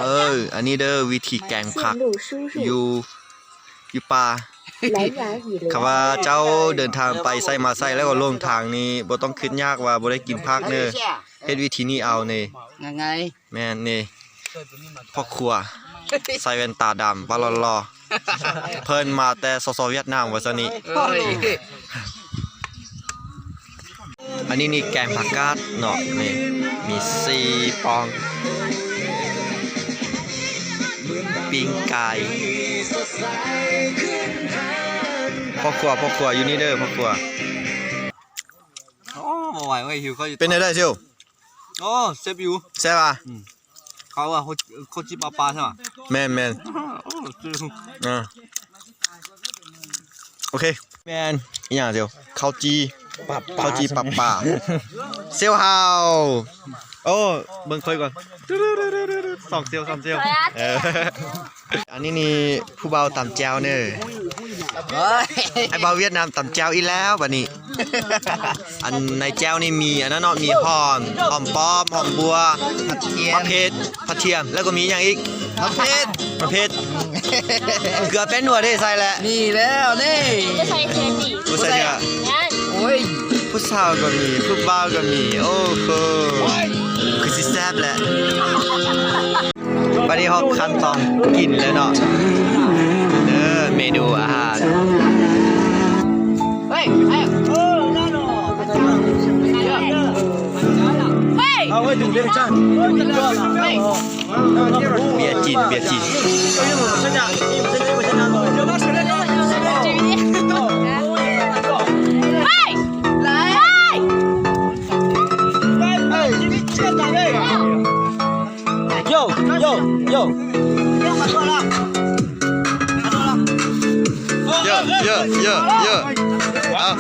ເອີ ອັນນີ້ເດີ ວິທີແກງຜັກຢູ່ ຢູ່ປ່າ. ຄັນວ່າເຈົ້າເດີນທາງໄປໃສມາໃສ ແລ້ວກໍຫຼົງທາງນີ້ ບໍ່ຕ້ອງຄິດຍາກວ່າບໍ່ໄດ້ກິນຜັກເນີ. ເຮັດວິທີນີ້ເອົານີ້ ງ່າຍໆ. ແມ່ນນີ້ ພໍ່ຄົວໃສ່ແວ່ນຕາດຳ ປາຫຼໍ່ໆ ເພິ່ນມາແຕ່ສສຫວຽດນາມວ່າຊັ້ນນີ້. ເອີຍ ອັນນີ້ນີ້ແກງຜັກກາດເນາະ ນີ້ມີສີ່ປ່ອງ ປີ້ງໄກ່. ພໍ່ຄົວ ພໍ່ຄົວຢູ່ນີ້ເດີ ພໍ່ຄົວ. ໂອ້ ບໍ່ໄຫວເວີຍ ຫິວເຂົ້າຢູ່. ເປັນແນວໃດຊິວ? ໂອ້ ແຊບຢູ່. ແຊບຫວາ? ອືມ ເຂົາວ່າເຂົ້າ ເຂົ້າຈີ່ປາປາໃຊ່ຫວາ? ແມ່ນໆ. ໂອ້ ເອີ ໂອເຄ. ແມ່ນ ອີຫຍັງຊິວ? ເຂົ້າຈີ່ ປາປາ ເຂົ້າຈີ່ປາປາ. ເຊວເຮົາ ໂອ້ ເບິ່ງຂ້ອຍກ່ອນ ສອງເຊວ ສາມເຊວ. ເອີ ອັນນີ້ນີ້ຜູ້ບ່າວຕຳແຈ່ວເນີ. ໂອ້ຍ ໄອ້ບ່າວຫວຽດນາມຕຳແຈ່ວອີກແລ້ວບັດນີ້. ອັນໃນແຈ່ວນີ້ມີອັນນັ້ນເນາະ ມີຫອມ ຫອມປ້ອມ ຫອມບົວ ຜັກທຽມ ໝາກເຜັດ ກະທຽມ ແລ້ວກໍມີຫຍັງອີກ? ໝາກເຜັດ ໝາກເຜັດ. ເກືອແປ້ນນົວເດ້ໃສ່ແຫຼະ. ນີ້ແລ້ວນີ້ ບໍ່ໃສ່ເກືອຕິ ບໍ່ໃສ່ເກືອ. ໂອ້ຍ ຜູ້ສາວກໍມີ ຜູ້ບ່າວກໍມີ. ໂອ້ໂຫ ຄືຊິແຊບແຫຼະ. ບັດນີ້ຮອດຂັ້ນຕອນກິນແລ້ວເນາະ ເດີ ເມນູອາຫານ. ເບຍຈີນ ເບຍຈີນ. ໂຢ ໂຢ ໂຢ ໂຢ ໂຢ ເອົ້າ.